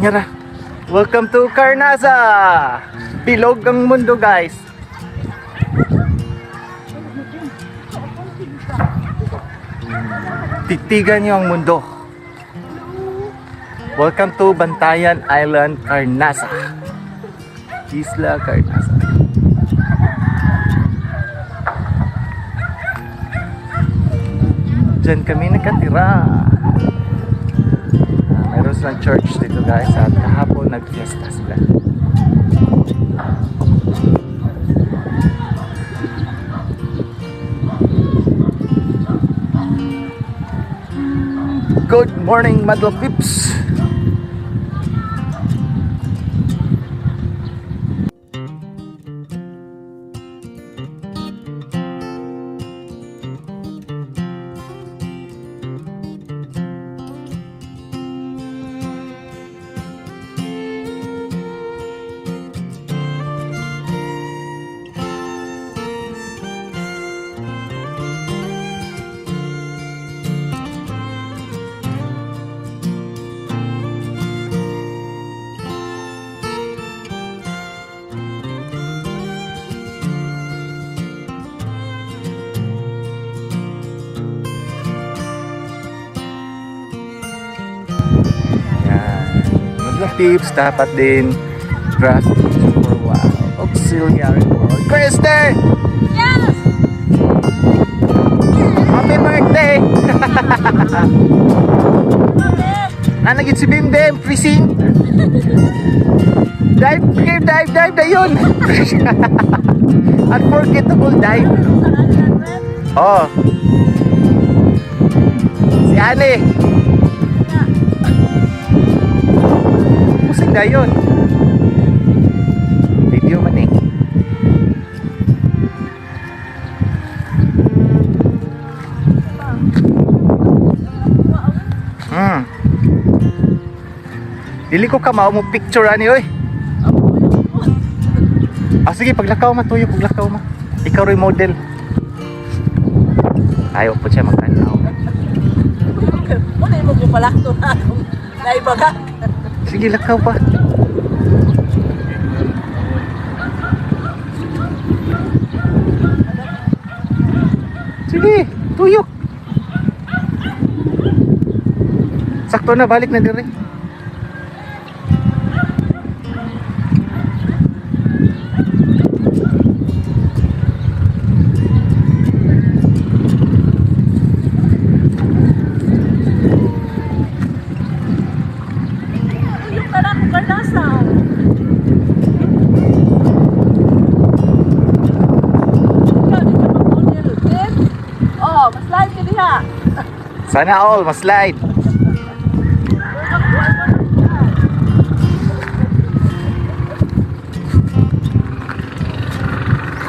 Nyara. Welcome to Carnaza! Bilog ang mundo, guys. Titigan niyo ang mundo. Welcome to Bantayan Island, Carnaza. Isla Carnaza. Diyan kami nakatira. Ah, meron silang church dito, guys, at kahapon nagfiesta sila. Good morning, Madlang Peeps! Yan. Madlang Peeps, dapat din trust for a while. Auxiliary world. Kristen! Yes! Happy birthday! Nanagit si Bim Bim, freezing! Dive, dive, dive, dive na yun! Unforgettable dive. Oh. Si Ane. Pusing na yun. Video man eh. Dili ko kamao mo picture ani oy. Ah, sige, paglakaw ma tuyo, paglakaw ma. Ikaw rin model. Ayaw po siya magtanaw. Wala mo ko palakto na akong naibaga. Sige, lakaw pa. Sige, tuyok. Sakto na, balik na dire. Tuyok na lang akong kalasa. Ikaw, di ka mag-model. Sis? Oh, mas live ka diha. Sana all, mas-slide.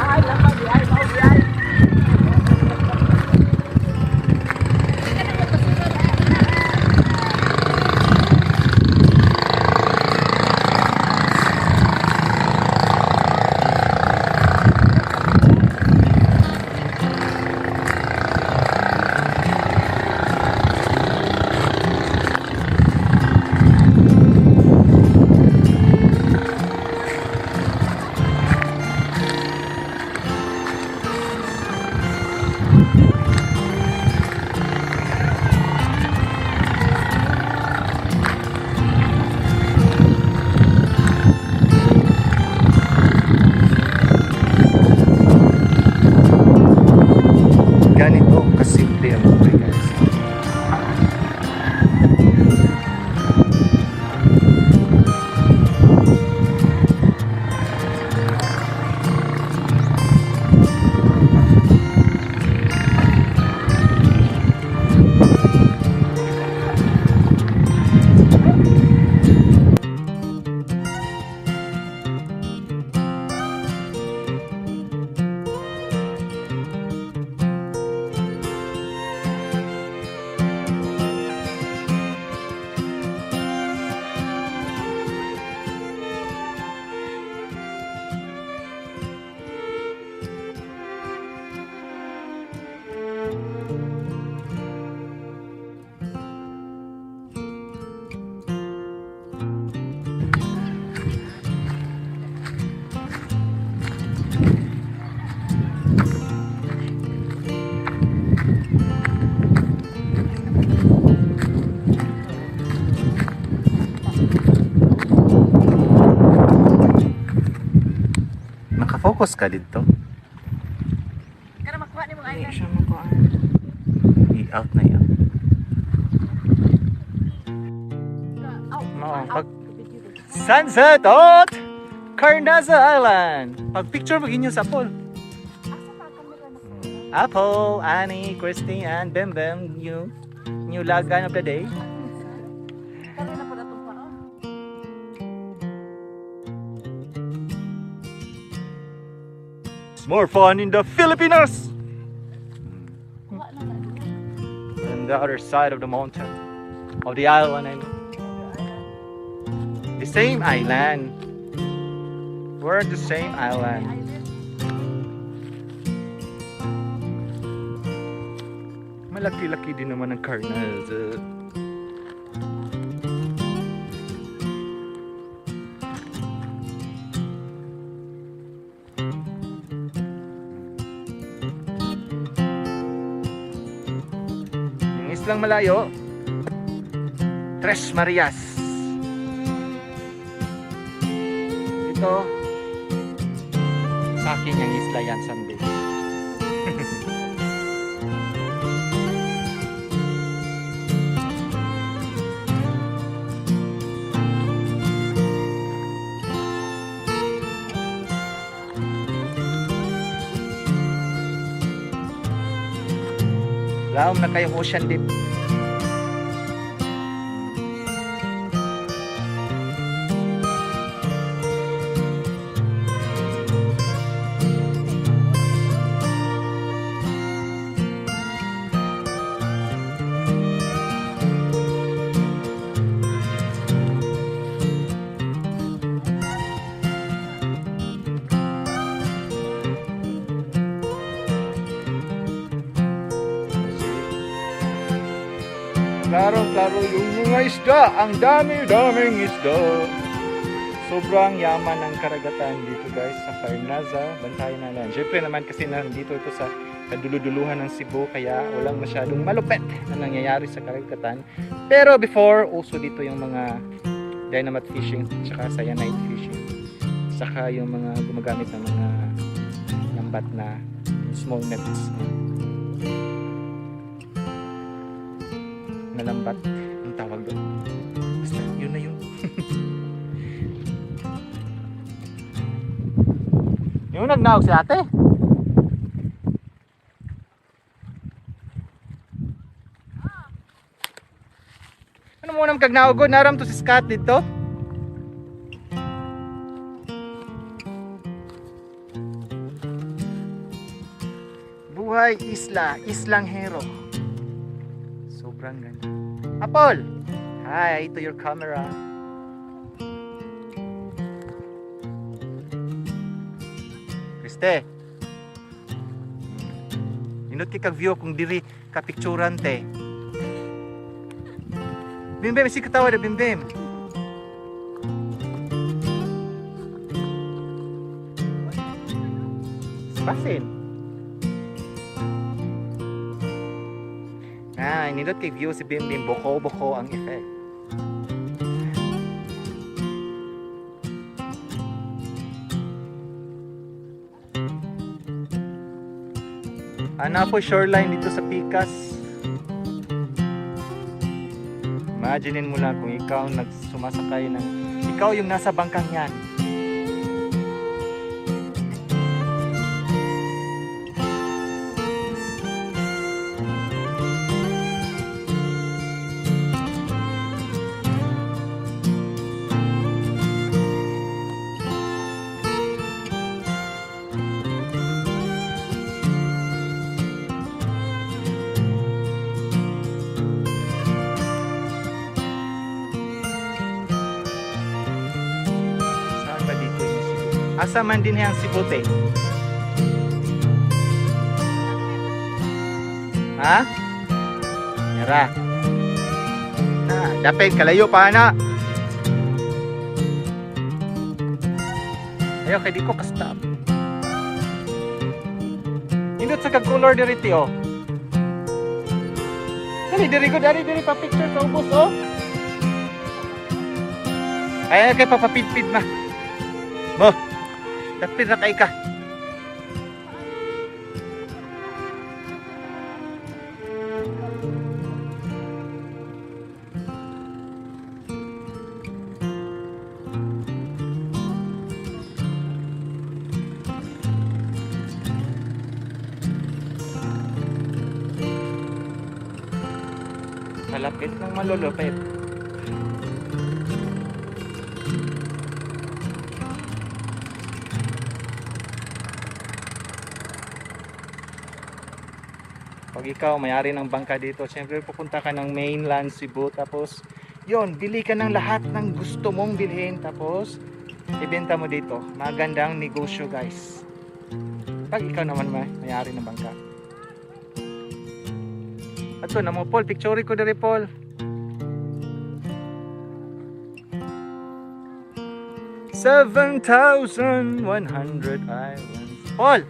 Ay, lakaw di ay, mau di ay. Focus ka dito. Kana makuha ni mong Hindi island. siya makuha. I-out na i-out. Out. Mao, pag Sunset at Carnaza Island. Pag picture mo inyo sa pool. Asa pa camera na ko? Apple, Annie, Christy, and Bem Bem, new lagan of the day. Kani na pud atong pa. It's more fun in the Filipinas! Kuha na na. On the other side of the mountain, of the island, I mean. The same island. We're at the same island. Island. Malaki-laki din naman ang Carnaza. Yung islang malayo, Tres Marias. Ito, sa akin yung isla yan someday. Laom na kayong ocean deep. Klaro-klaro yung mga isda. Ang dami-daming isda. Sobrang yaman ng karagatan dito, guys, sa Carnaza, Bantayan Island. Siyempre naman kasi nandito ito sa kaduluduluhan ng Cebu kaya walang masyadong malupet na nangyayari sa karagatan. Pero before, uso dito yung mga dynamite fishing tsaka cyanide fishing. Saka yung mga gumagamit ng mga lambat na small nets. Na lambat ang tawag doon. Basta, yun na yun. Yung nagnaog si ate. Ano mo nang kagnaog ko? Naram to si Scott dito. Buhay isla, islang hero. Sobrang ganda. Apol! Hi to your camera. Kriste. Nindot kay kag view kung diri ka picturean te. Bimbem si katawa da Bimbem. Basin. Ah, nindot kay view si Bimbim boko-boko ang effect. Ana po shoreline dito sa Pikas. Imaginein mo lang kung ikaw ang nagsumasakay ng ikaw yung nasa bangkang yan. Saan ba dito yung Cebu? Asa man din ang Cebu te? Ha? Nara. Na, dapit kalayo pa na. Ayaw kay di ko ka-stop. Indot sa kag color diri ti oh. Dali diri ko dali diri pa picture sa ubos oh. Ay kay papapidpid ma. Mo. Dapit ra kay ka. Malulupit ng malulupit. Pag ikaw may-ari ng bangka dito, siyempre pupunta ka ng mainland Cebu, tapos yon, bili ka ng lahat ng gusto mong bilhin, tapos ibenta mo dito. Magandang negosyo, guys. Pag ikaw naman may-ari ng bangka. Ato na mo, Paul, picture ko diri, Paul. 7,100 islands. Paul,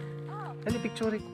dali, picture ko.